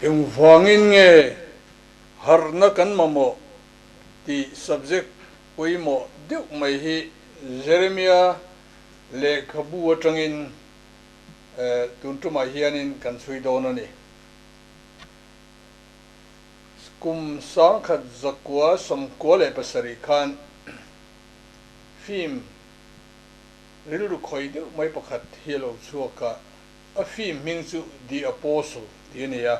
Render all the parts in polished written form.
Engvangin nge harhna kan mamawh tih subject pawimawh deuh mai hi Jeremia lehkhabu atangin tun tumah hianin kan chhui dawn a ni. Kum 1997 khan film rilru khawih deuh mai pakhat hi a lo chhuak a, a film hming chu The Apostle tih a ni a.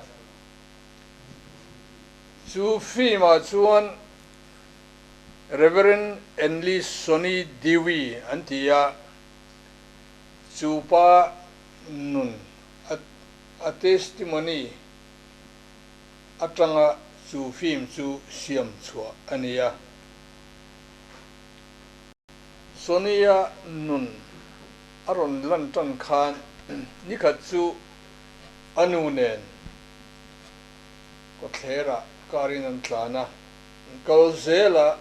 Chu film ah chuan Reverend Enli Sonny Dewey an ti a, chu pa nun a testimony atanga chu film chu siam chhuah a ni a. Sonia nun a rawn lan tan khan nikhat chu a nu nen kawtthlerah car in an tlan a, an kal zel a,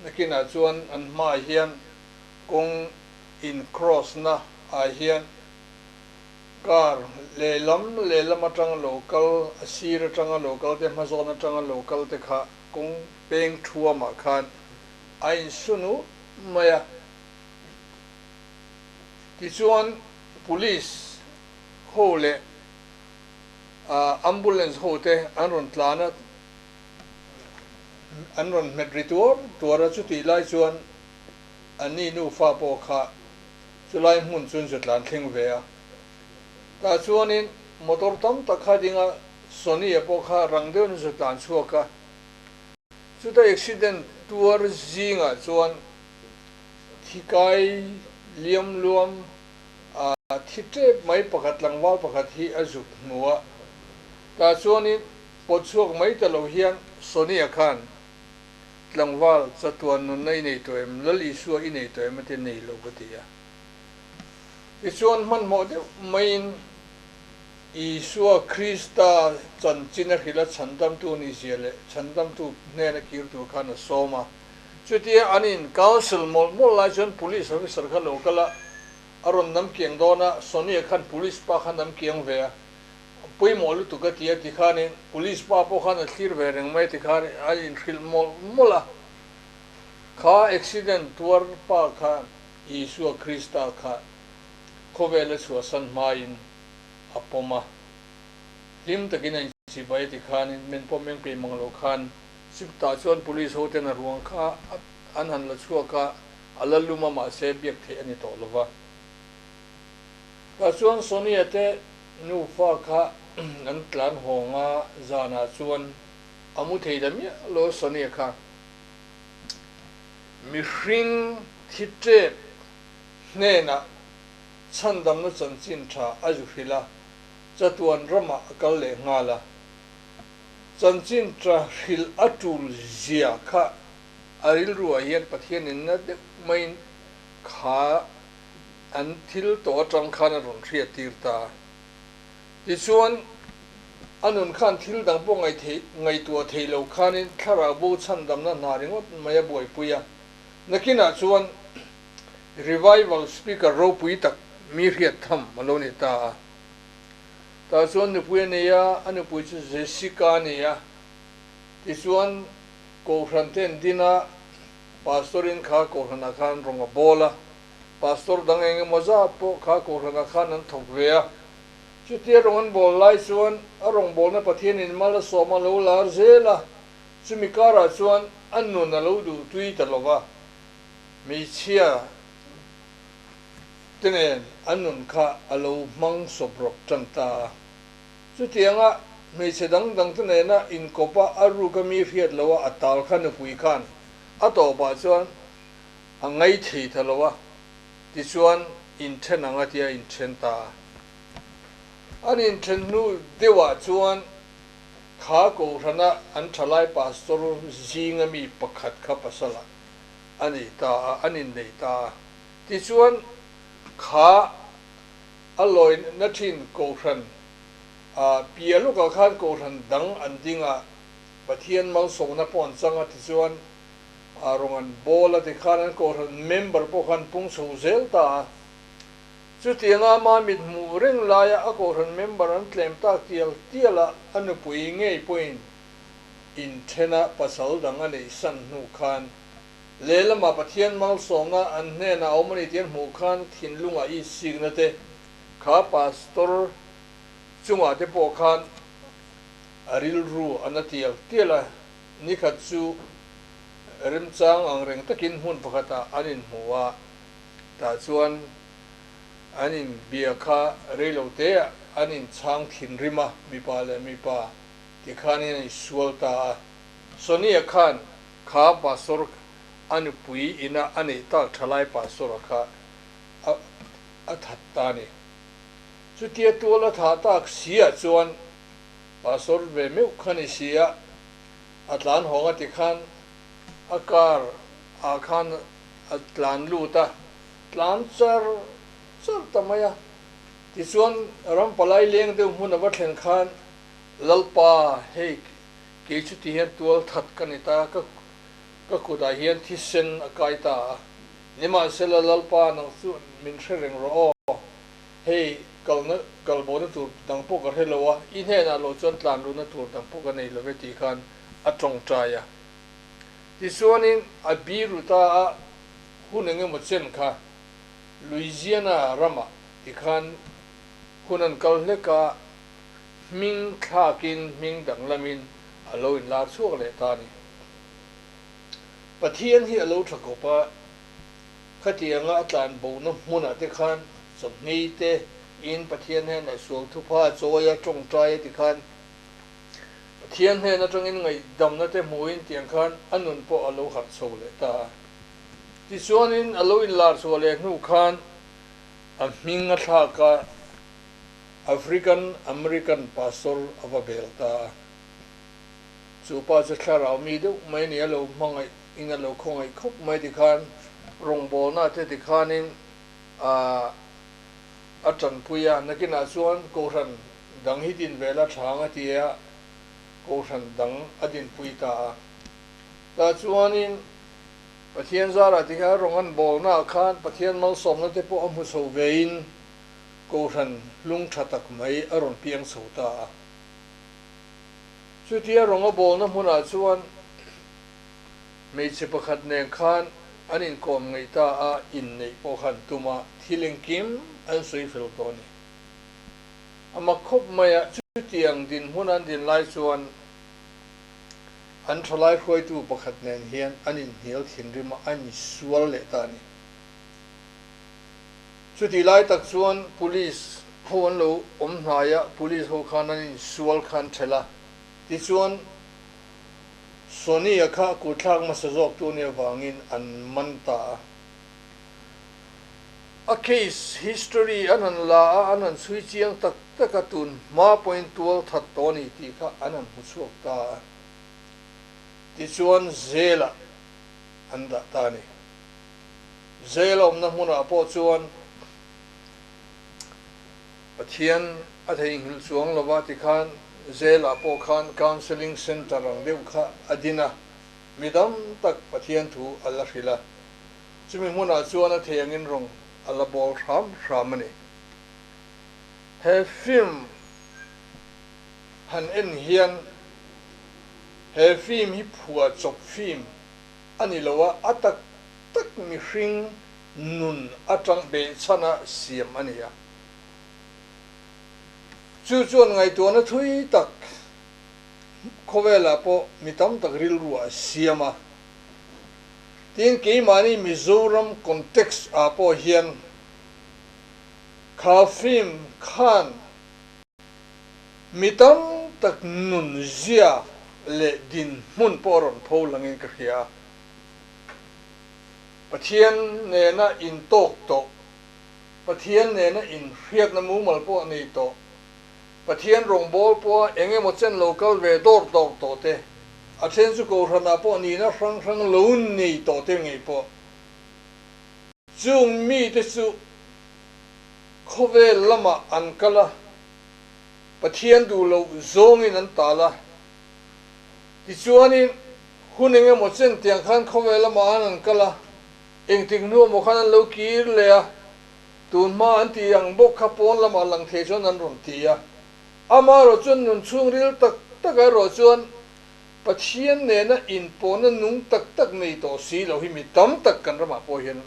nakinah chuan an hmaah hian kawng in cross na ah hian Car lehlam lehlam atanga lo kal, a sir atanga lo kal te, hmazawn atanga lo kal te kha kawng peng thuamah khan a insu nuh mai a. Tichuan Police ho leh Ambulance ho te an rawn tlan a, an rawn hmet ri tuar tuar a, chutih lai chuan anni nufa pawh kha Chulai hmun chu zu tlan thleng ve a, tah chuanin motor tam tak kha ding a, Sonia pawh kha rang deuhin zu tlan chhuak a. Chuta accident tuar zingah chuan thi kai liam luam a thi tep mai pakhat tlangval pakhat hi a zuk hmu a, tah chuanin pawt chhuak mai ta lo hian Sonia khan Tlangval, chatuan nunna i nei tawh em? Lal Isua i nei tawh em? A ti nei lo ka ti a. Tichuan hmanhmawh deuh maiin Isua Krista chanchin a hrilh a, chhandamtu ni zia leh chhandamtu hnena kir tur khan a sawm a. Chutia an in council mawlh mawlh lai chuan police officer kha lo kal a, a rawn nam kiang dawn a, Sonia khan police pa kha nam kiang ve a. Pawimawh lutuk a ti a ti khanin police pa pawh khan a thlir ve reng mai a ti khan a inhrilh mawlh mawlh a. Kha accident tuar pa kha Isua Krista kha khawvel a chhuahsan hmain a pawm a, hlim takin a inchibai a ti khanin men pawh meng peih mang lo khan chutah chuan police ho ten a ruang kha an han la chhuak a, a la lum a mahse biak theih a ni tawh lova. Tah chuan Sonia te nufa kha an tlan hawng a, zanah chuan a mu thei ta miah lo Sonia kha mihring thi tep hnenah chhandamna chanchin tha a zu hrilh a, chatuan ramah a kal leh nghal a. Chanchin tha hrilh a tul zia kha a rilruah hian Pathianin na deuh maiin kha an thil tawh atang khan a rawn hriat tir ta a. Tichuan, a nun khan thil dang pawh ngaihtheih, ngaihtuah thei lo khanin thlarau bo chhandamna hna ringawt mai a buaipui a. Nakinah chuan Revival Speaker ropui tak mi hriat tham a lo ni ta a. Tah chuan nupui a nei a, a nupui chu Jessica a ni a. Tichuan, Kohhran te an din a, Pastor-in kha Kohhranah khan rawng a bawl a. Pastor dang eng emaw zat pawh kha Kohhranah khan an thawk ve a. Chutia rawng an bawl lai chuan a rawngbawlna Pathianin mal a sawm a lo lar zel a, chumi karah chuan a nun a lo duh tui ta lo va, hmeichhia te nen a nun kha a lo hmang sawp rawp tan ta a. Chutianga hmeichhe dang dang te nena inkawp a, a ruka mi hriat loh a, a tal kha nupui khan a tawpah chuan A ngaithei ta lo a, tichuan inthen ang a tia inthen ta a. An inthen hnu deuhah chuan kha Kohhrana an thalai pastor zinga mi pakhat kha pasalah a nei ta a, an innei ta a. Tichuan kha a lawina thin Kohhran ah piah lawkah khan Kohhran dang an ding a, Pathian malsawmna pawh an chang a, tichuan A rawn an bawl a tikhan an kohhran member pawh khan pung chho zel ta a. Chutianga ama mit hmuh reng laia a kohhran member an tlem tak tial tial a, a nupui ngei pawhin inthena pasal dang a neih san hnu khan lehlamah Pathian malsawmna an hnenah a awm a ni tih an hmuh khan thinlungah insikna te kha pastor chungah te pawh khan a rilru a na tial tial a, nikhat chu remchang ang reng takin hmun pakhatah an inhmu a, tah chuan an inbia kha reiloteah an inchhang thinrim a, mipa leh mipa tikhanin an insual ta a. Sonia khan kha pastor a nupui ina a neih tak thalai pastor-a kha a a that ta a ni. Chutia tual a thah tak si ah chuan pastor ve meuh kha ni si a, a tlan hawng a tikhan a car ah khan a tlan lut a, tlan char char ta mai a. Tichuan ram palai leng deuh hmun a va thlen khan Lalpa hei kei chu ti hian tual that ka ni ta, ka ka kutah hian thisen a kai ta a, nimahsela Lalpa nang chu min hre reng rawh aw, hei kalna kalbawhna tur dang pawh ka hre lo a, i hnenah lo chuan tlan luhna tur dang pawh ka nei lo ve tih khan a tawngtai a. Tichuanin a biru ta a hun engemaw chen kha Louisiana ramah tikhan hun an kal hlek a, hming thlakin hming danglamin a lo inlar chhuak leh ta a ni. Pathian hi a lo tha khawp a, khatianga a tlan bohna hmunah te khan chawhni te in Pathian hnenah sual thupha a chawi a, tawngtai a tikhan Pathian hnen atangin ngaihdamna te hmuhin tiang khan a nun pawh a lo harh chho leh ta a. Tichuanin a lo inlar chhuah leh hnu khan a hming a thlak a, African American pastor a va bel ta a. Chu pa chu thlarau mi deuh mai a ni, a lo hmangaih in a lo khawngaih khawp mai tikhan rawngbawlna te tikhanin a a tanpui a, nakinah chuan Kohhran dang hi din ve la thang a ti a, Kohhran dang a dinpui ta a. Tah chuanin Pathian zarah ti khan rawng an bawlnaah khan Pathian malsawmna te pawh a hmu chho vein Kohhran hlung tha tak mai a rawn piang chho ta a. Chutia rawng a bawlna hmunah chuan hmeichhe pakhat nen khan an inkawm ngeih ta a, inneih pawh khan tum a, thil engkim an sawi fel tawh a ni. A mak khawp mai a, chutiang dinhmun an din lai chuan an thalai hruaitu pakhat nen hian an inhnial thinrim a, an insual leh ta a ni. Chutih lai tak chuan police ho an lo awm hnai a, police ho khan an insual khan thelh a, tichuan Sonia kha kutthlak hmasa zawk tu nia vangin an man ta a. A case history an han la a, an han chhui chiang tak tak a, tun hma pawhin tual that tawh a ni tih kha an han hmu chhuak ta a. Tichuan jail-ah an dah ta a ni. Jail awmna hmunah pawh chuan Pathian a theihnghilh chuang lova tikhan jail-ah pawh khan counselling centre ang deuh kha a din a, mi tam tak Pathian thu a la hrilh a. Chumi hmunah chuan a thei angin rawng a la bawl hram hram a ni. He film han en hian he film hi phuah chawp film a ni lo a, a tak tak mihring nun atang behchhana siam a ni a. Chu chuan ngaihtuahna thui tak khawvelah pawh mi tam tak rilru a siam a. Tin, keimahni Mizoram context ah pawh hian kha film khan mi tam tak nun zia leh dinhmun pawh a rawn pho langin ka hria a. Pathian nena intawk tawh, Pathian nena inhriatna mumal pawh nei tawh, Pathian rawngbâwl pawha eng emaw chen lo kal ve dawr dawr tawh te, a then chu Kohhranah pawh nihna hrang hrang lo nei tawh te ngei pawh. Chung mite chu khawvel lamah an kal a, Pathian duh loh zawngin an tal a. Tichuanin hun eng emaw chen tiang khan khawvel lamah an an kal a, engtik hnu emaw khan an lo kir leh a. Tun hma an tih ang bawk kha pawn lamah lang thei chuan an rawn ti a. Amaherawh chuan nun chhungril tak tak erawh chuan Pathian nena inpawhna nung tak tak nei tawh si lo hi mi tam tak kan ramah pawh hian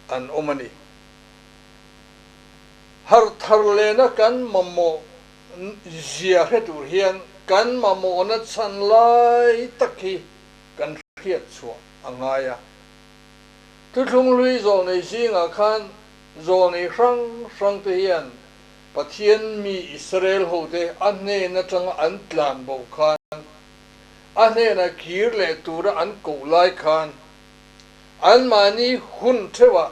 an awm a ni. Harh thar lehna kan mamawh zia hre tur hian kan mamawhna chhan lai tak hi kan hriat chhuah a ngai a. Thuthlung hlui zawlnei zingah khan zawlnei hrang hrang te hian Pathian mi Israel hote a hnen atanga an tlan bo khan, a hnena kir leh tura an koh lai khan anmahni hun theuhah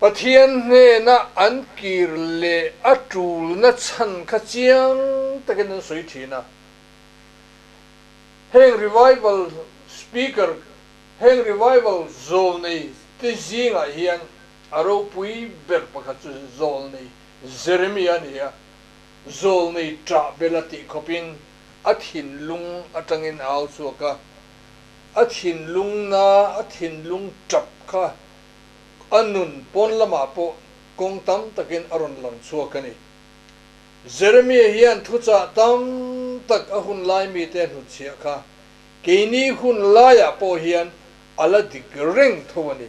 Pathian hnena an kir leh a tulna chhan kha chiang takin an sawi thin a. Heng revival speaker Heng revival zawlnei te zingah hian a ropui ber pakhat chu zawlnei Jeremia a ni a, zawlnei ṭah bela tih khawpin a thinlung aṭangin a au chhuak a, a thinlung na, a thinlung ṭap kha a nun pawn lamah pawh kawng tam takin a rawn lang chhuak a ni. Jeremia hian thuchah tam tak a hun lai mite a hnutchhiah kha Keini hun laiah pawh hian a la dik reng tho a ni.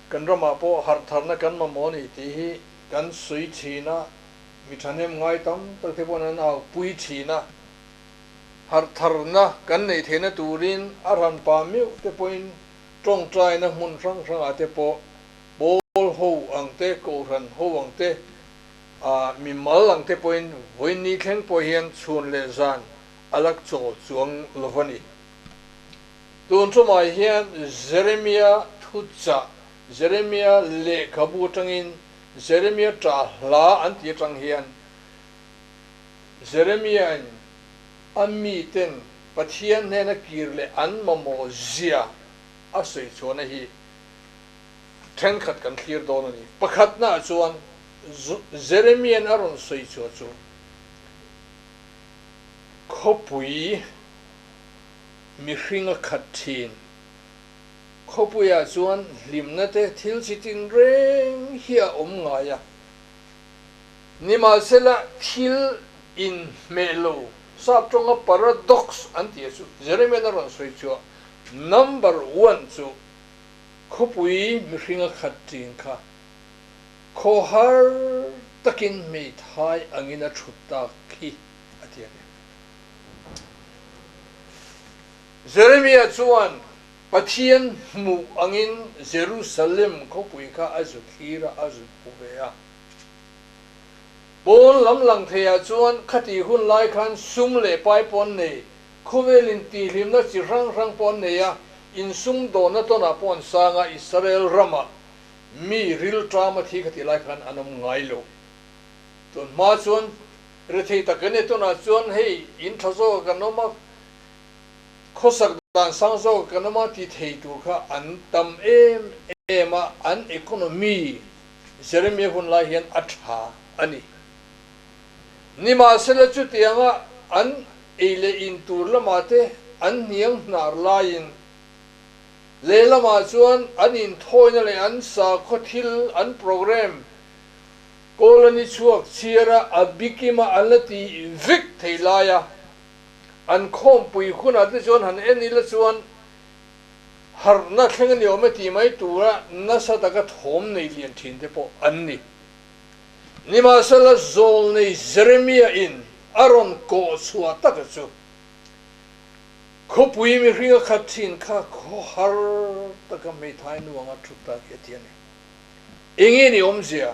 Kan ramah pawh harhtharna kan mamawh a ni tih hi kan sawi thin a, mi thahnem ngai tam tak te pawhin an au pui thin a. Harhtharna kan neih theihna turin a hranpa meuh te pawhin tawngtaina hmun hrang hrangah te pawh pawl ho ang te, kohhran ho ang te, A mimal ang te pawhin vawiin thleng pawh hian chhun leh zan a la chawl chuang lo va ni. Tun tumah hian Jeremia thuchah, Jeremia lehkhabu atangin Jeremia ṭah hla an tih atang hian Jeremia-in a miten Pathian hnena kir leh an mamawh zia a sawi chhuahna hi thenkhat kan thlir dawn a ni. Pakhatnaah chuan Jeremia'n a rawn sawi chhuah chu khawpui mihring a khat thin. Khawpuiah chuan hlimna te thil chi tin reng hi a awm ngai a. Nimahsela thil inhmeh lo, sap tawnga paradox an tih chu Jeremia'n a rawn sawi chhuah number one chu Khawpui mihring a khat ṭin kha khawhar takin hmeithai angin a ṭhut tak hi a ti a ni. Jeremia chuan Pathian hmuh angin Jerusalem khawpui kha a zu thlir a, a zu hmu ve a. Pawn lam lang theiah chuan khati hun lai khan sum leh pai pawn nei Khawvelin tihhlimna chi hrang hrang pawh an nei a, insumdawnna tawnah pawh an sang a, Israel ramah mi rilṭam a thi kha tih lai khan an awm ngai lo. Tun hma chuan rethei tak kan nei tawnah chuan hei in ṭha zawkah kan awm a, khawsak dan sang zawkah kan awm a ti thei tur kha an tam em em a, an economy Jeremia hun lai hian a ṭha a ni. Nimahsela chutianga an ei leh in tur lamah te an hniang hnar laiin lehlamah chuan an inthawina leh an sakhaw thil an program Colony chhuak chhiara a bikima an la ti vek thei laia an khawmpui hunah te chuan han en ila chuan harhna thleng a ni awm e tih mai tura nasa taka thawm nei lian thin te pawh an ni. Nimahsela zawlnei Jeremia in a rawn kawh chhuah taka chu khawpui mihring a khat thin kha khawhar taka hmeithai nuanga thut ta khi a ti a ni. Enge ni awmzia?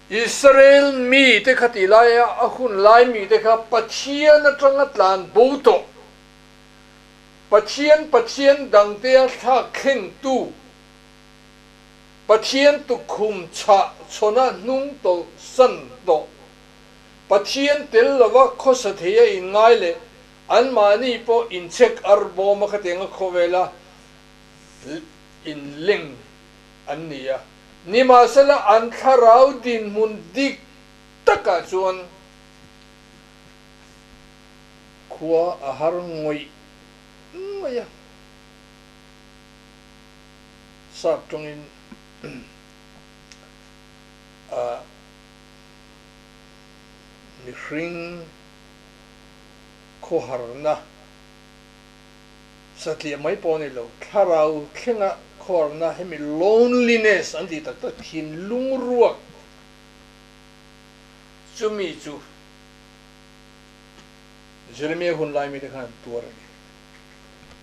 Israel mite kha tih laia a hun lai mite kha Pathian atanga tlan bo tawh, Pathian Pathian dangtea thlak thlengtu, Pathian tukhum chhah chhawnah hnung tawlh san tawh. Pathian tel lova khawsa thei a inngai leh anmahni pawh inchek ar bawm a khatianga khawvela inleng an ni a. Nimahsela an thlarau dinhmun dik takah chuan khua a har ngawih ngawih a. Sap tawngin a mihring khawharna satliah mai pawh a ni lo, thlarau thlenga khawharna hemi loneliness an tih tak tak thinlung ruak chumi chu Jeremia hun lai mite khan an tuar a ni.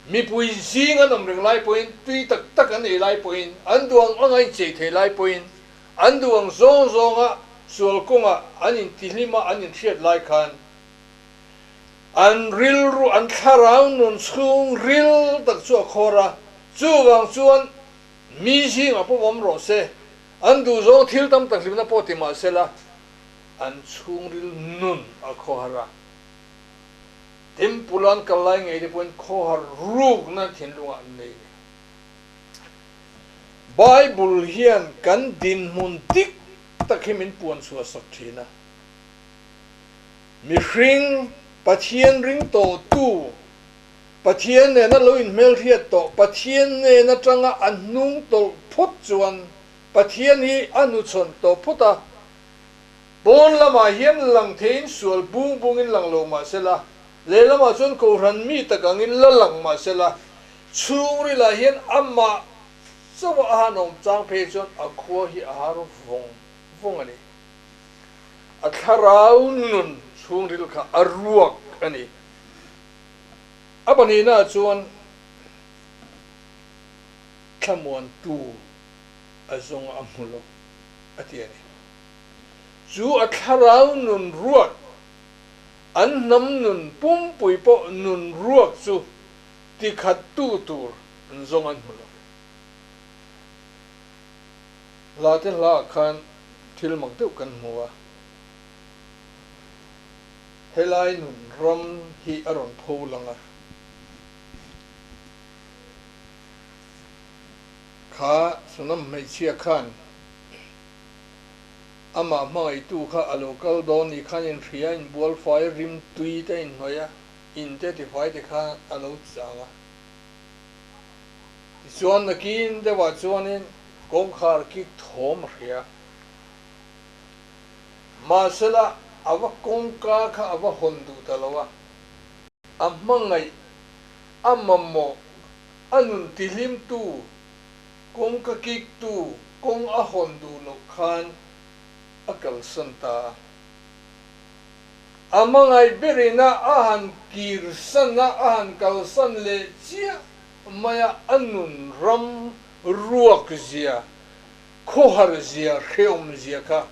Mipui zing an awm reng lai pawhin, tui tak tak an ei lai pawhin, an duh ang anga inchei thei lai pawhin, an duh ang zawng zawnga sual kawngah an intihlim a an inhriat lai khan an rilru, an thlarau nun chhung ril tak chu a khawr a. Chuvang chuan mi zingah pawh awm rawh se, an duh zawng thil tam tak hlimna pawh ti mah sela, an chhungril nun a khawhar a. Temple an kal lai ngei te pawhin khawhar rukna thinlungah an nei a ni. Bible hian kan dinhmun dik tak hi min puan chhuah sak thin a. Mihring, Pathian ring tawhtu, Pathian nena lo inhmelhriat tawh, Pathian nen atanga a hnung tawlh phawt chuan Pathian hi a hnuchhawn tawh phawt a. Pawn lamah hian lang theiin sual bung bungin lang lo mah sela, lehlamah chuan kohhran mi tak angin la lang mah sela, chhungrilah hian amah chauha a han awm chang phei chuan a khua hi a har vawng vawng a ni. A thlarau nun chhungril kha a ruak a ni. A pahnihnaah chuan thlamuantu a zawng a hmu lo a ti a ni. Chu a thlarau nun ruak, an hnam nun pumpui pawh nun ruak chu tikhattu tur an zawng an hmu lo. Hla te hlaah khan thil mak deuh kan hmu a, helai nun ram hi a rawn pho lang a, kha Sunam hmeichhia khan Amah hmangaihtu kha a lo kal dawn ni khan inhria inbual fai rim tui te inhnawih a, in te tifai te khan a lo chang a. Tichuan nakin deuhah chuanin kawngkhar kik thawm a hria. Mahsela a va kawngka kha a va hawn duh ta lo a, a hmangaih, a mamawh, a nun tihlimtu, Kawngka kiktu kawng a hawn duh loh khan a kalsan ta a. A hmangaih berina a han kirsan a, a han kalsan leh chiah mai a, a nun ram ruak zia, khawhar zia, hrehawm zia kha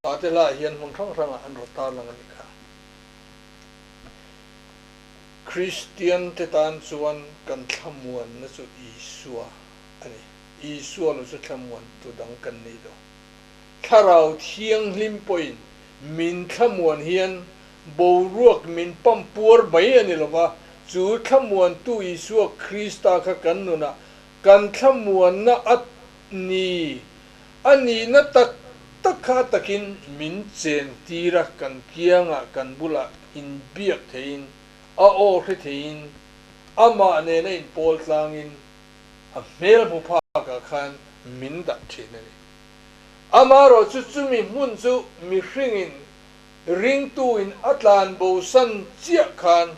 hlate hlaah hian hmun hrang hrangah an rawn tarlang a nih kha. Kristian te tan chuan kan thlamuanna chu Isua a ni. Isua lo chu thlamuan tu dang kan nei lo. Thlarau Thianghlim pawhin min thlamuan hian boruak min pump puar mai a ni lo va, chu thlamuantu Isua Krista kha kan nunah kan thlamuanna a ni. A nihna tak tak kha a takin min chen tir a, kan kiangah kan bulah inbiak theiin, a aw hre theiin, amah nena inpawl tlangin a hmel hmu phakah khan min dah thin a ni. Amaherawh chu chumi hmun chu mihringin ringtuin a tlan bosan chiah khan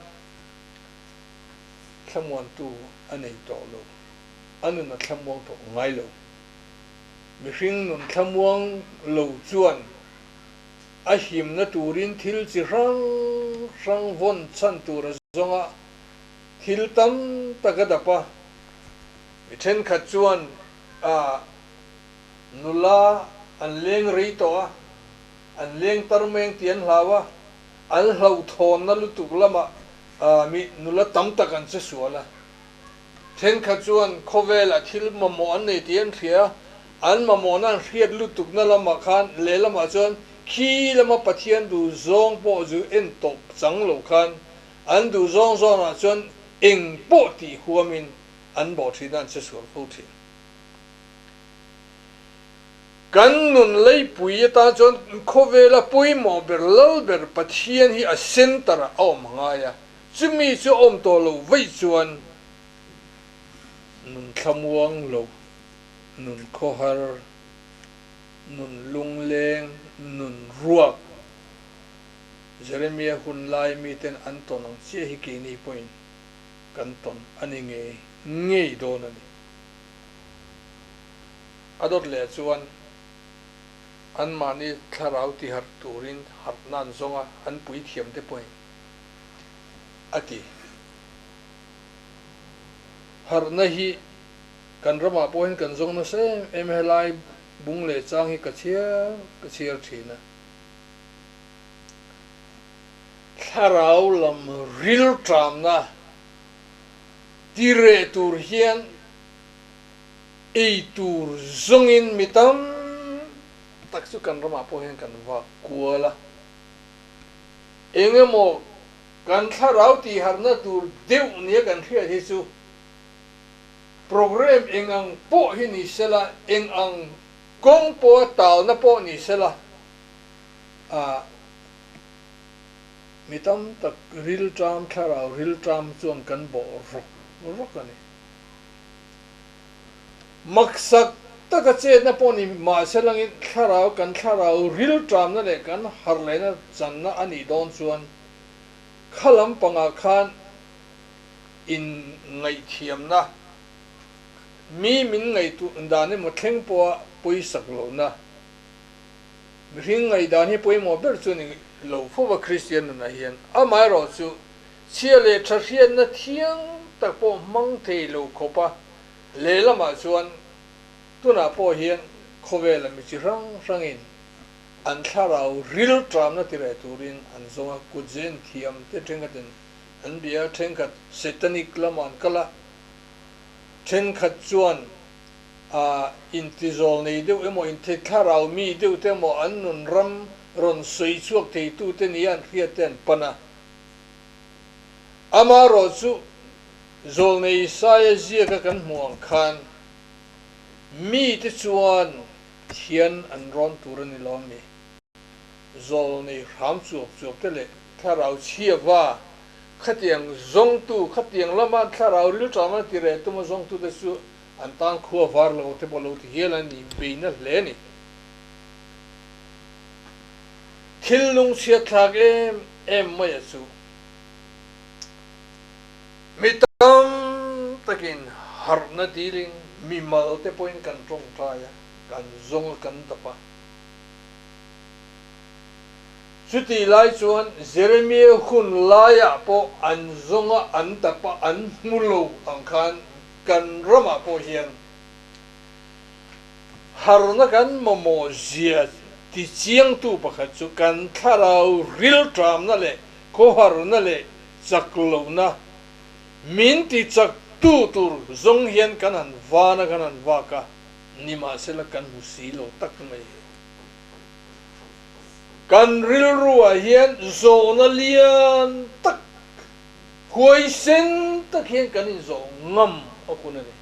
thlamuantu a nei tawh lo, a nun a thlamuang tawh ngai lo. Mihring nun thlamuang lo chuan a himna turin thil chi hrang hrang vawn chhan tur a zawng a, thil tam tak a dap a. Mi thenkhat chuan a nula an leng rei tawh a, an leng tar meng tih an hlau a, an hlauhthawnna lutuk lamah mi nula tam tak an che sual a. Thenkhat chuan khawvelah thil mamawh an nei tih an hria, an mamawhna an hriat lutukna lamah khan lehlamah chuan khi lama Pathian duh zawng pawh zu en tawp chang lo khan an duh zawng zawnah chuan eng pawh tih huamin an bawh thin a, an che sual fo thin. Kan nun leipui atan chuan khawvela pawimawh ber lal ber Pathian hi a centre ah a awm ngai a. Chumi chu a awm tawh loh vaih chuan nun thlamuang lo Nun khawhar, nun lungleng, nun ruak. Jeremia hun lai miten an tawn ang chiah hi keini pawhin kan tawn a ni ngei ngei dawn a ni. A dawt leh chuan anmahni thlarau tiharh turin harhna an zawng a, an puithiamte pawhin a ti. Harhna hi kan ramah pawh hian kan zawng nasa em em a, helai bung leh chang hi ka chhiar ka chhiar thin a. Thlarau lam rilṭamna ti reh tur hian ei tur zawngin mi tam tak chu kan ramah pawh hian kan vak kual a. Eng emaw kan thlarau tihharhna tur deuh nia kan hriat hi chu Programme eng ang pawh hi ni sela, eng ang kawng pawha talna pawh ni sela, ah mi tam tak rilṭam, thlarau rilṭam chuan kan bawh rawk rawk a ni. Maksak taka chetna pawh ni mahselangin thlarau kan thlarau rilṭamna leh kan harlehna channa a nih dawn chuan kha lampangah khan in ngaihthiamna, mi min ngaihtuah dan emaw thleng pawha pawisak lohna, mihring ngaihdan hi pawimawh ber chu ni lo fo va Kristian nunah hian. Amaherawhchu, chhia leh tha hriatna thiang tak pawh hmang thei lo khawpa lehlamah chuan tunah pawh hian khawvela mi chi hrang hrangin an thlarau rilṭamna tireh turin an zawng a, kutzen thiam te thenkhatin An bia thenkhat Satanic lamah an kal a, thenkhat chuan a intizawl nei deuh emaw, inti thlarau mi deuh te emaw an nun ram rawn sawi chhuak theitute nia an hriat te an pan a. Amaherawh chu zawlnei Isaia ziaka kan hmuh ang khan mite chuan thian an rawn tur a ni lo ami? Zawlnei hram chuap chuap te leh thlarau chhia va khatiang zawngtu, khatiang lama thlarau rilṭama ti reh tuma zawngtute chu an tan khua var lo te pawh lo ti hial an inbeina hle a ni. Thil lungchhiat thlak em em maia chu mi tam takin harhna dilin mimal te pawhin kan tawngtai a, kan zawng a, kan dap a. Chutih lai chuan Jeremia hun laiah pawh an zawng a, an dap a, an hmu lo ang khan kan ramah pawh hian harna kan mamawh zia ti chiangtu pakhat chu kan thlarau rilṭamna leh khawharna leh chak lohna min ti chaktu tur zawng hian kan han van a, kan han vak a, nimahsela kan hmu si lo tak mai. Kan rilruah hian zawhna lian tak, huaisen tak hian kan inzawh ngam a hun a ni.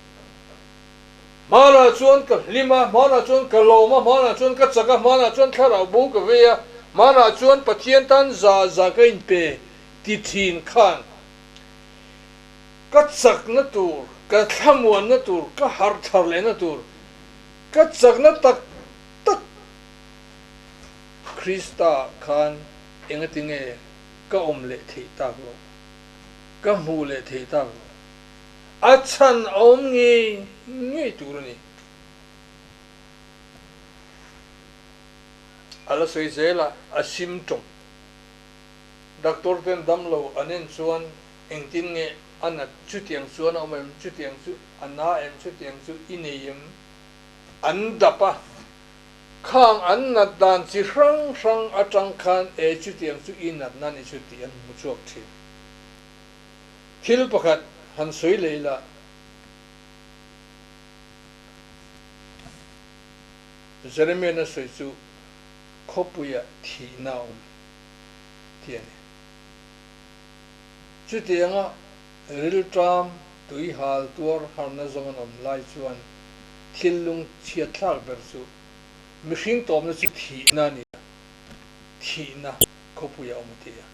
Hmanah chuan ka hlim a, hmanah chuan ka lawm a, hmanah chuan ka chak a, hmanah chuan thlarau bo ka vei a, hmanah chuan Pathian tan za za ka inpe ti thin khan ka chakna tur, ka thlamuanna tur, ka harh thar lehna tur, ka chakna tak tak Krista khan engatinge ka awm leh theih tak loh, ka hmuh leh theih tak loh? A chhan a awm ngei ngei tur a ni. A la sawi zel a, a symptom. Doctor ten damlo an en chuan engtin nge a nat chutiang chuan a awm em, chutiang chu a na em, chutiang chu i nei em? An dap a, khang an nat dan chi hrang hrang atang khan e chutiang chu i natna ni chu tih an hmu chhuak thin. Thil pakhat han sawi leh ila, Jeremiah-na sawi chu khawpuiah thihna a awm tih a ni. Chutianga rilṭam tui hal tuar harna zawng an awm lai chuan thil lungchhiat thlak ber chu mihring tawpna chu thihna a ni a, thihna khawpui a awm a ti a.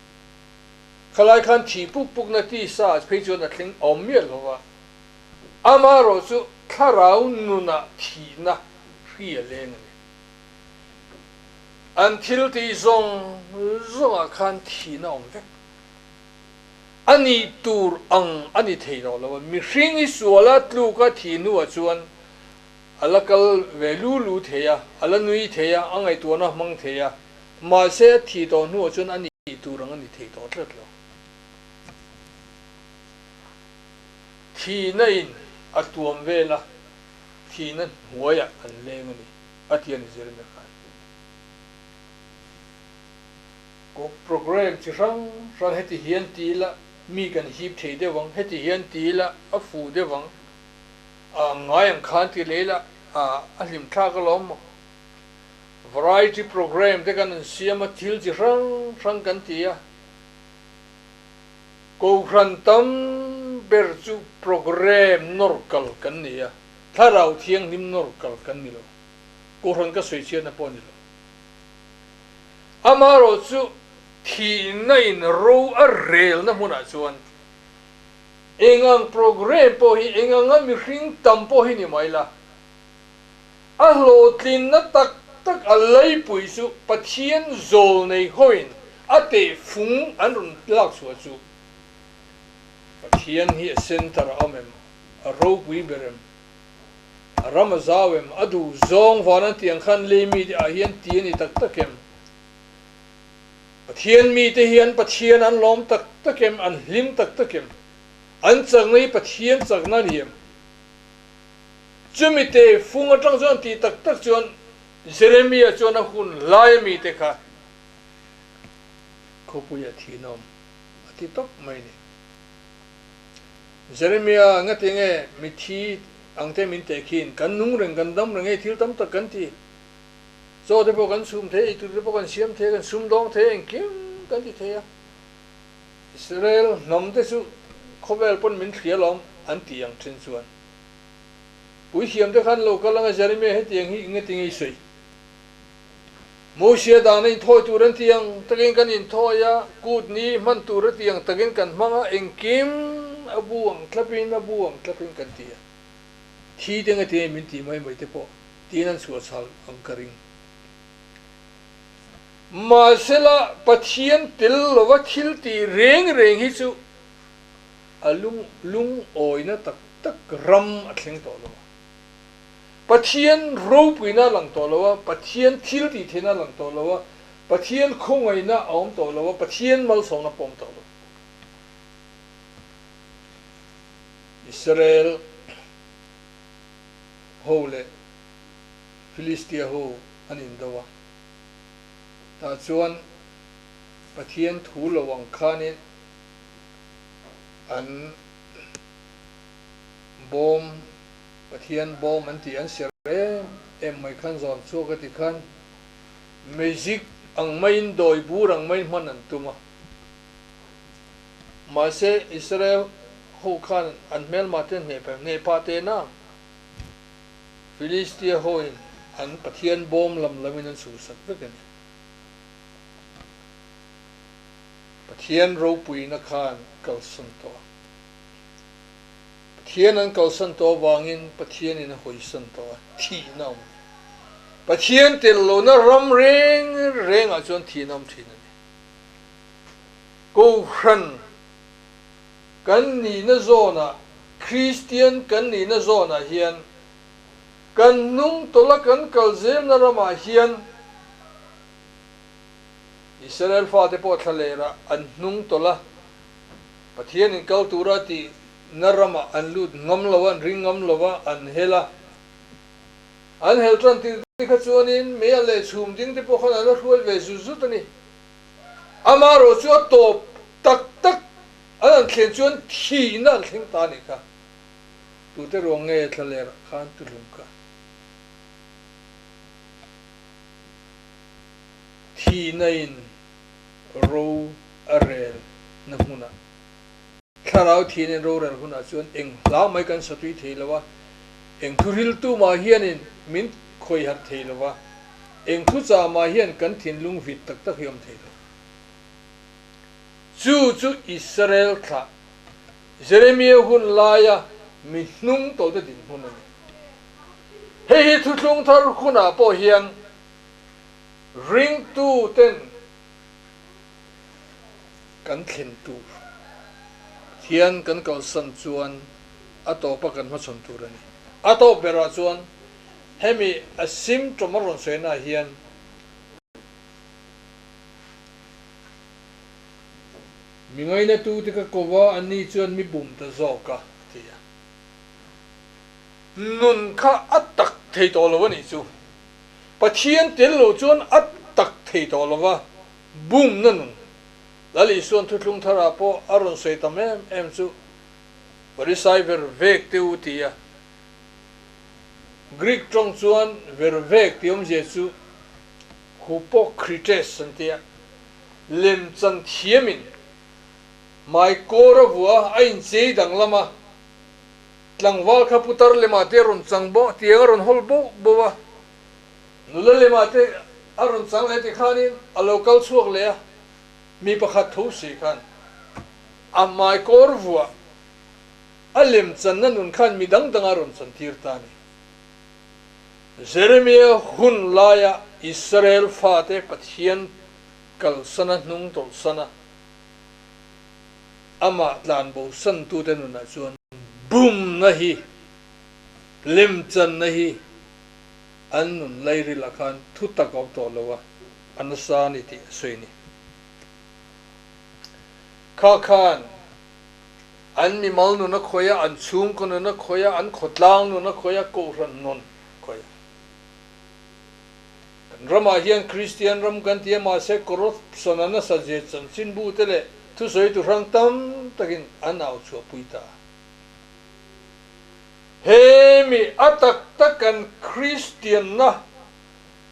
Khalai khan thih puk pukna tisa phei chuan a thleng awm miah lo va. Amaherawhchu thlarau nunah thihna hri a leng a ni. An thil tih zawng zawngah khan thihna awm vek. A nih tur ang a ni thei tawh lo a, mihring i suala tluka thih hnuah chuan a la kal ve lu lu thei a, a la nui thei a, a ngaihtuahna a hmang thei a, mahse a thih tawh hnuah chuan a nih tur ang a ni thei tawh tlat lo. Thihna in a tuam vel a, thihna hnuaiah an leng a ni, a ti a ni Jeremia khan. Programme chi hrang hrang heti hian ti ila mi kan hip thei deuh ang, heti hian ti ila a fuh deuh ang, a ngai ang khan ti leh ila a hlim thlak alawm maw. Variety programme te kan an siam a, thil chi hrang hrang kan ti a. Kohhran tam ber chu programme nawr kal kan ni a, thlarau thianghlim nawr kal kan ni lo. Kohhran ka sawi chhiatna pawh a ni lo. Amaherawhchu thihna in ro a relna hmunah chuan eng ang programme pawh hi, eng anga mihring tam pawh hi ni mai la, a hlawhtlinna tak tak a laipui chu Pathian zawl nei hoin a tehfung an rawn lak chhuah chu Pathian hi a centre a awm em, a ropui ber em? A ram a zau em? A duh zawng van an tih ang khan lei mite ah hian ti a ni tak tak em? Pathian mite hian Pathian an lawm tak tak em? An hlim tak tak em? An chakna hi Pathian chakna a ni em? Chumi te fung atang chuan tih tak tak chuan Jeremia chuan a hun lai mite kha khawpuia thinawm a ti tawp mai a ni. Jeremia, Ngati nge mithi ang te min teh khin, kan nung reng, kan dam reng hei thil tam tak kan ti. Chaw te pawh kan chhum thei, eitur te pawh kan siam thei, kan sum dawng thei, engkim kan ti thei a. Israel hnam te chu khawvel pawn min thlia lawm an ti ang thin chuan. Puithiam te khan lo kal anga Jeremia hetiang hi ngati nge i sawi? Mosia dana inthawi tur an ti ang takin kan inthawi a, kut ni hman tur a ti ang takin kan hmang a, engkim a bu ang tlapin a bu ang tlapin kan ti a. Thi te ngati min tih mai mai te pawh tiin an chhuah chhal ang ka ring. Mahsela Pathian tel lova thil tih reng reng hi chu a lung lungawina tak tak ram a thleng tawh lo a. Pathian ropuina a lang tawh lo a, Pathian thil tih theihna a lang tawh lo a, Pathian khawngaihna a awm tawh lo a, Pathian malsawmna pawh a awm tawh lo. Israel ho leh Philistia ho an indo a, tah chuan Pathian thu lo ang khanin an bawm Pathian bawm an tih an ser em em mai khan zawn chhuak a ti khan magic ang maiin dawi bur ang maiin hman an tum a. Mahse Israel ho khan an hmelma te hneh phah hneh phah teh na Philistia ho in an Pathian bawm lam lam in an chhuhsak vek a ni. Pathian ropuina khan kalsan tawh a. Pathian an kalsan tawh avangin Pathianin a hawisan tawh a, thihna awm a ni. Pathian tel lohna ram reng rengah chuan thihna awm thin a ni. Kohhran kan nihna zawnah, Kristian kan nihna zawnah hian kan hnung tawlh a kan kal zelna ramah hian Israel fate pawh thlalerah an hnung tawlh a, Pathianin kal tura tih na ramah an lut ngam lo a, an ring ngam lo a, an hel a. An hel tan tir te kha chuanin mei a leh chhum ding te pawh khan an la hruai ve zut zut a ni. Amaherawh chu a tawp tak tak an han thlen chuan thihna an thleng ta a nih kha. Tute ruang nge thlalerah khan tuhlum kha. Thihna in ro a rel na hmunah. Thlarau thianin rorel hunah chuan eng hla mai kan satui thei lo a, eng thuhriltu mah hianin min khawiharh thei lo a, eng thuchah mah hian kan thinlung vit tak tak hi awm thei lo. Chu chu Israel thlah Jeremia hun laia. Mi hnung tawlte dinhmun a ni. Hei hi thuthlung thar hunah pawh hian ringtuten kan thlen tur hian kan kalsan chuan a tawpa kan hmachhawn tur a ni. A tawp berah chuan hemi a symptom a rawn sawinaah hian Mi ngainatute ka ko a, anni chuan mi bum ta zawk a, a ti a. Nun kha a tak thei tawh lo a nih chu. Pathian tel lo chuan a tak thei tawh lo va, bumna nun. Lal Isuan thuthlung tharah pawh a rawn sawi tam em em chu, Pharisai ver vek te u ti a. Greek tawng chuan ver vek tih awmzia chu Hupokrites an ti a. Lemchan thiamin hmaikawr a vuah a, a inchei danglam a, tlangval kha putar lemah te a rawn chang bawh, tiang a rawn hawl boh boh a, nula lemah te a rawn chang leh tikhanin a lo kal chhuak leh a, mi pakhat tho si khan a hmaikawr vuah a lemchanna nun khan mi dang dang a rawn chantir ta a ni. Jeremia hun laia Israel fate Pathian kalsana hnung tawlhsana amah tlanbosantute nunah chuan bumna hi, lemchanna hi an nun lairilah khan thu tak a awm tawh lo a, a nasa a ni tih a sawi a ni. Kha khan An mimal nun a khawih a, an chhungkaw nun a khawih a, an khawtlang nun a khawih a, kohhran nun a khawih a. Kan ramah hian Kristian ram kan ti a, mahse corruption a nasa zia chanchinbu te leh thusawi tu hrang tam takin an au chhuahpui ta a. He mi a tak tak kan Kristianna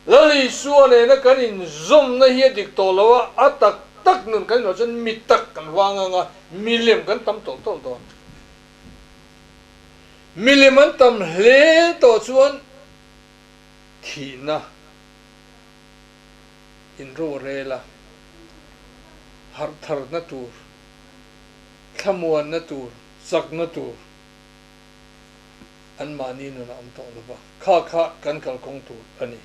Lal Isua nena kan inzawmna hi a dik tawh lo a, a tak tak nun kan inawh chuan mi tak kan vang ang a, milem kan tam tawlh tawlh dawn. Milem an tam hle tawh chuan thihna inrorel a, harhtharna tur, thlamuanna tur, chakna tur anmahni nun a awm tawh lo va, kha kha kan kalkawng tur a ni.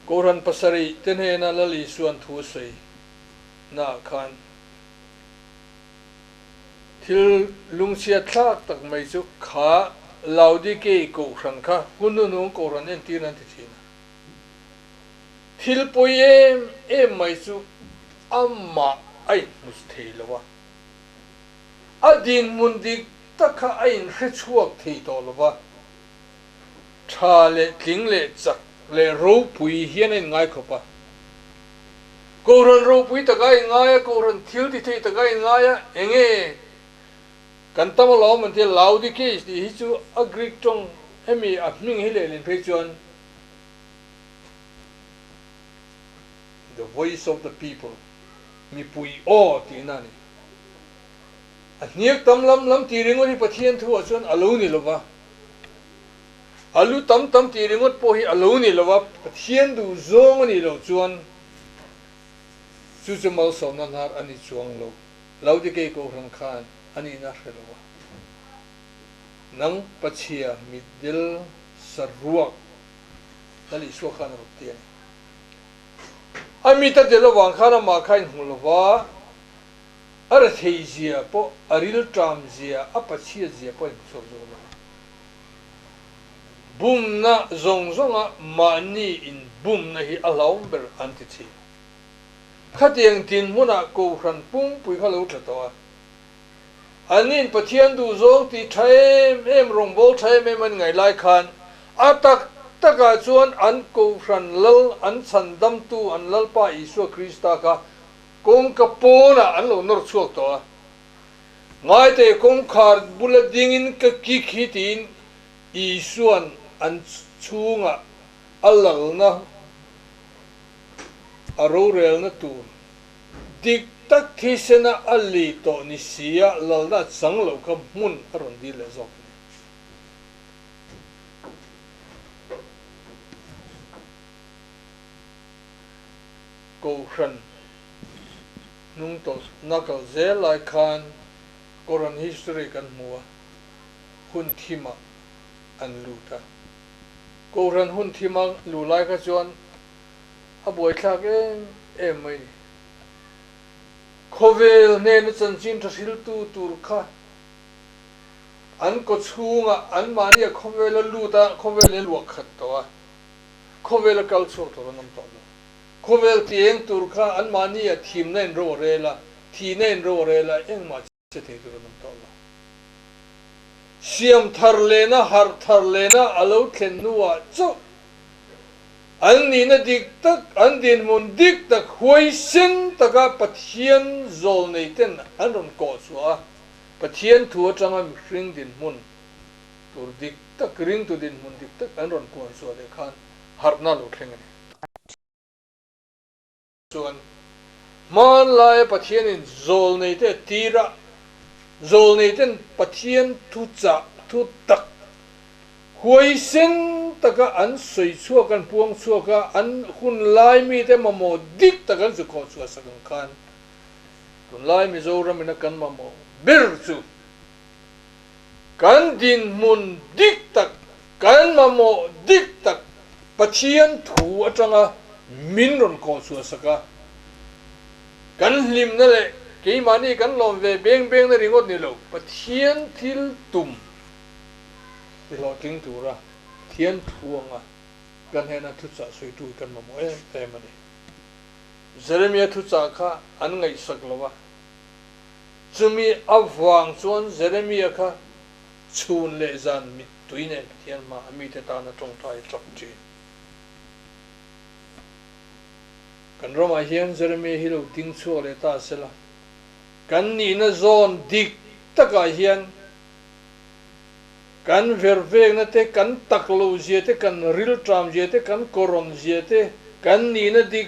Kohhran pasarih te hnena Lal Isuan thu sawi naah khan thil lungchhiat thlak tak mai chu kha Laodikei kohhran kha hun hnuhnung kohhran entir an ti thin a. Thil pawi em em mai chu amah a inhmu thei lo a. A dinhmun dik tak kha a inhre chhuak thei tawh lo va, tha leh tling leh chak leh ropui hian a inngai khawp a. Kohhran ropui taka a inngai a, kohhran thil ti thei taka a inngai a, enge kan tam alawm an tia, Laodikeis tih hi chu a Greek tawng hemi a hming hi lehlin phei chuan The voice of the people, mipui aw tihna a ni. A hniak tam lam lam tih ringawt hi Pathian thu ah chuan a lo ni lova, a lu tam tam tih ringawt pawh hi a lo ni lova, Pathian duh zawng a nih loh chuan chu chu malsawmna hnar a ni chuang lo. Laodikei Kohhran khan a nihna a hre lo a, nang Pachhia mitdel saruak Lal Isua khan a rawn ti a ni. A mit a del avang khan amah kha a inhmu lova, a rethei zia pawh, a rilṭam zia, a pachhiat zia pawh a inhmuchhuak zawk lo. Bumna zawng zawnga mahni inbumna hi a hlauhawm ber an ti thin. Khatiang dinhmunah Kohhran pungpui kha lo tla tawh a. Anni'n Pathian duhzawng tih tha em em, rawngbâwl tha em em an ngaih lai khan a tak takah chuan an Kohhran Lal, an chhandamtu, an Lalpa Isua Krista kha kawngka pawnah an lo nawr chhuak tawh a. Ngaite kawngkhar bula dingin ka kik hi tiin Isua'n an chhungah a lalna, a rorelna tur Dik tak thisena a lei tawh ni sia lalna a chang loh kha hmun a rawn dil leh zawk a ni. Kohhran Hnung tawlhna kal zel lai khan Koran history kan hmu a, hun thimah an lut a. Kohhran hun thima luh lai kha chuan a buaithlak em em mai ni. Khawvel hnena chanchin tha hriltu tur kha an kaw chhungah anmahnia khawvela lut a, khawvel in luah khat tawh a, khawvela kal chhuak tur an awm tawh lo. Khawvel ti eng tur kha anmahnia thimna in ro a rel a, thihna in ro a rel a, engmah che thei tur an awm tawh lo. Siam thar lehna, harh thar lehna a lo thlen hnuah chauh an nihna dik tak, an dinhmun dik tak huaisen taka Pathian zawlnei ten an rawn kawh chhuah a, Pathian thu atanga mihring dinhmun tur dik tak, ringtu dinhmun dik tak an rawn puan chhuah leh khan harhna a lo thleng a ni. Chuan hmanlaia Pathianin zawlneite a tir a, zawlneiten Pathian thuchah thu tak huaisen taka an sawi chhuak, an puang chhuak a, an hun lai mite mamawh dik tak an zu khawh chhuah sak ang khan tunlai Mizoramin a kan mamawh ber chu kan dinhmun dik tak, kan mamawh dik tak Pathian thu atanga min rawn kawh chhuah sak a, kan hlimna leh keimahni kan lawm ve beng bengna ringawt ni lo, Pathian thil tum ti hlawhtling tura Pathian thu anga kan hnena thuchah sawitu kan mamawh em em a ni. Jeremia thuchah kha an ngaihsak lo a. Chumi avang chuan Jeremia kha chhun leh zan mittui nen Pathian hmaah mite tana tawngtai a chak thin. Kan ramah hian Jeremia hi lo ding chhuak leh ta sela, kan nihna zawn dik takah hian kan vervekna te, kan taklo zia te, kan rilṭam zia te, kan kawrawn zia te, kan nihna dik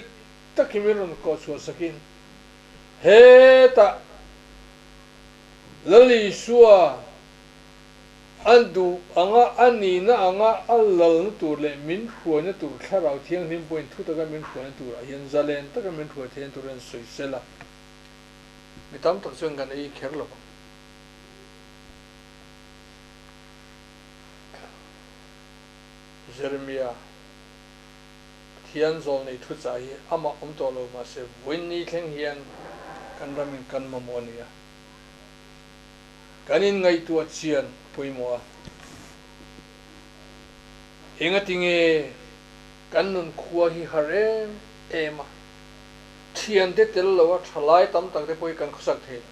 tak hi min rawn kawh chhuah sakin, Hetah Lal Isua a duh anga a nihna anga a lalna tur leh min hruaina tur Thlarau Thianghlim pawhin thu taka min hruaina turah hian zalen taka min hruai theihna tur hian sawi sela mi tam tak chuan kan ei kher lo vang. Jeremia. Pathian zawlnei thuchah hi amah awm tawh lo mahse vawiin thleng hian kan ramin kan mamawh a ni a, kan inngaihtuah chian pawimawh a. Engatinge kan nun khua hi har em em a, thiante tel lo a thalai tam tak te pawh hi kan khawsak thei lo.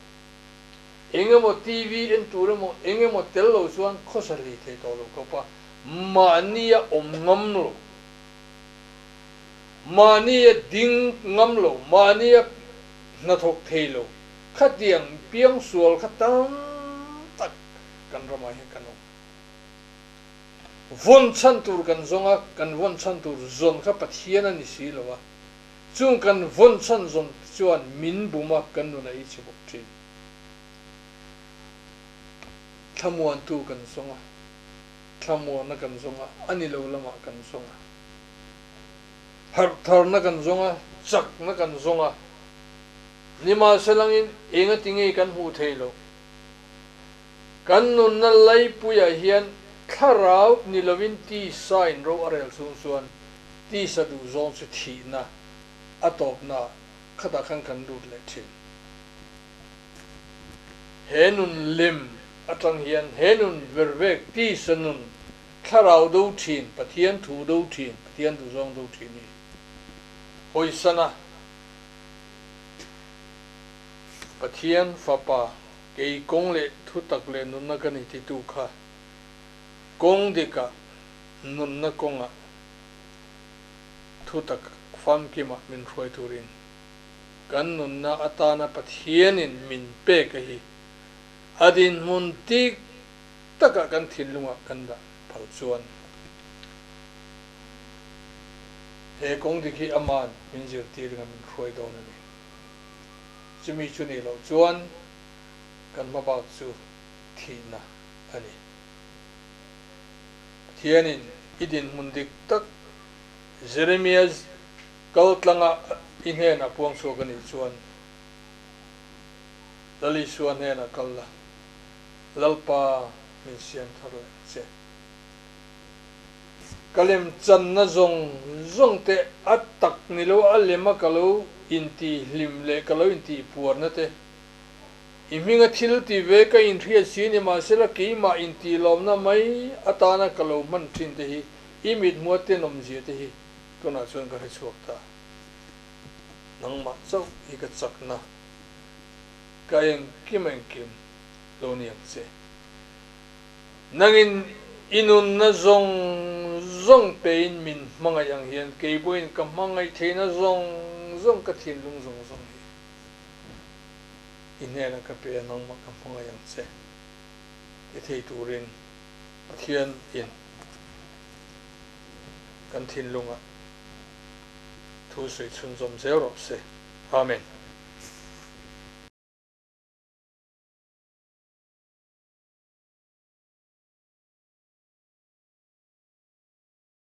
Engemaw TV en tur emaw engemaw tel lo chuan khawsa hlei thei tawh lo khawp a, mahnia awm ngam lo. Mahnia ding ngam lo, mahnia hnathawk thei lo, khatiang piangsual kha tam tak kan ramah hian kan awm. Vawn chhan tur kan zawng a, kan vawn chhan tur zawn kha Pathian a ni si lo a, chung kan vawn chhan zawn te chuan min bum a, kan nun a ei chhe bawk thin. Thlamuantu kan zawng a. Thlamuanna kan zawng a, a ni lo lamah kan zawng a. Harhtharna kan zawng a, chakna kan zawng a. Nimahselangin enga ti ngei kan hmuh thei lo. Kan nunna laipuiah hian thlarau ni lovin tisa in ro a rel chhung chuan tisa duhzawng chu thihna a tawpnaah khatah khan kan lut leh thin. He nun lem atang hian he nun vervek tisa nun thlarau do thin, Pathian thu do thin, Pathian duhzawng do thin hi hawisana Pathian fapa kei kawng leh thutak leh nunna ka ni titu kha kawng dikah nunna kawngah thutak famkimah min hruai turin Kan nunna atana Pathianin min pek a hi a dinhmun tik takah kan thinlungah kan dah phal chuan he kawng dik hi aman min zirtir ringa min hruai dawn a ni. Chumi chu nih loh chuan kan hmabak chu thihna a ni. Pathianin i dinhmun dik tak Jeremia Kal tlanga i hnenah puang chhuak a nih chuan Lal Isua hnenah kal la, Lalpa min siam thar leh ang che. Ka lem channa zawng zawng te a tak ni lo a lema ka lo intih hlim leh ka lo intih puarna te i hminga thil ti ve ka inhriat si ni mahsela keimah intih lawmna mai atana ka lo hman thin te hi i mithmuha tenawmzia te hi tunah chuan ka hrechhuak ta. Nangmah chauh hi ka chakna ka engkim engkim lo ni ang che. Nangin i nunna zawng zawng pein min hmangaih ang hian kei pawhin ka hmangaih theihna zawng zawng ka thinlung zawng zawng hi i hnenah ka pe a, nangmah ka hmangaih ang che ti thei turin Pathian in kan thinlungah thu sawi chhunzawm zel rawh se. Amen.